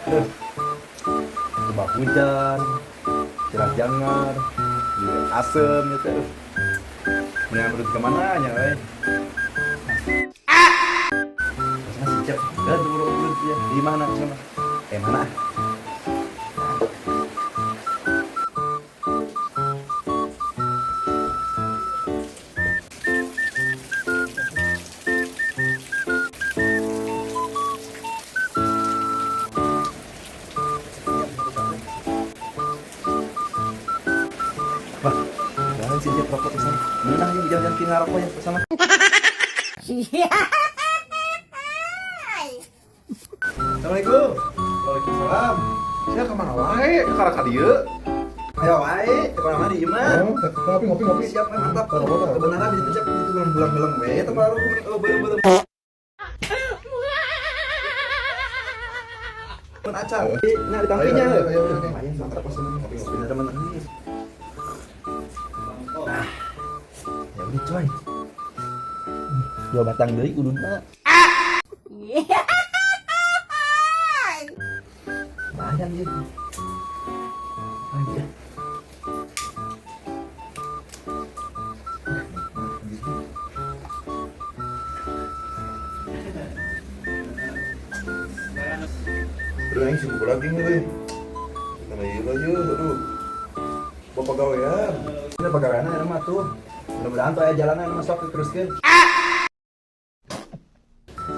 Aduh. Coba hujan, cerah jangar, juga asem gitu. Aduh. Ini menurut kemana nya, euy? Ah! Masih siap. Aduh, ya. Di mana sama? Eh, mana? Wah, jangan sih siap rokok ke sana. Menang yuk jalan-jalan ke ngarokok ya ke sana. Assalamualaikum. Waalaikumsalam. Sia kemana wae? Ke karena ka dieu. Ayo wae, ke mana di imah? Oh, ngopi ngopi ngopi. Siap, mantap. Taruh, taruh. Kebenaran di siap itu belang-belang we, teu baru oh belum-belum. Mun acar. Nya di tangkinya. Ayo, ayo, ayo, ayo. Lumayan mantap pas ngopi ngopi teman ini. Nah. Ya udah coy. Dua batang deui kuduna. Lumayan ieu. Aja. Aduh, aing sibuk lagi nih, euy. Sama ieu aja, aduh. Bapak gawean. Udah pagaweanna eta mah tuh. Mudah-mudahan tuh aya jalanan mah sok diteruskeun.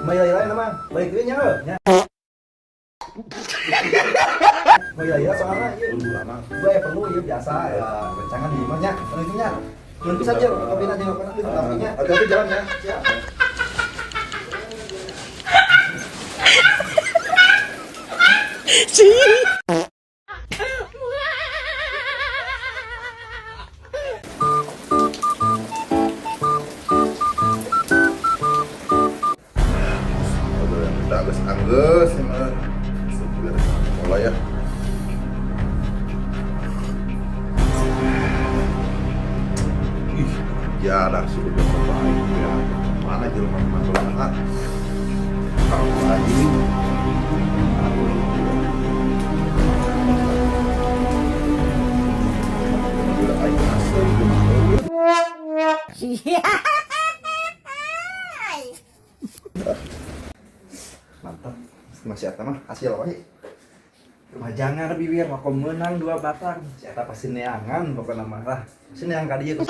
Mah ieu mah balik deui nya heuh nya. Mah ieu soalna ieu Lama. gua ya perlu ieu biasa ya rencangan di imah nya. Assalamualaikum nya. Nuhun pisan nya kopina jeung rokona di nya. Hati-hati jalan ya. Siap. Aduh, yang kita angges angges ini mah. Seger mulai ya. Ih, ya dah sudah baik ya. Mana jelema mantulan ah. Tahu lagi. Aduh. Udah aing asem kumaha. Mantap. Masih eta mah hasil wae. Rumah jangar bibir rokok menang dua batang. Si eta pasti neangan pokokna mah lah. Si neang ka dieu.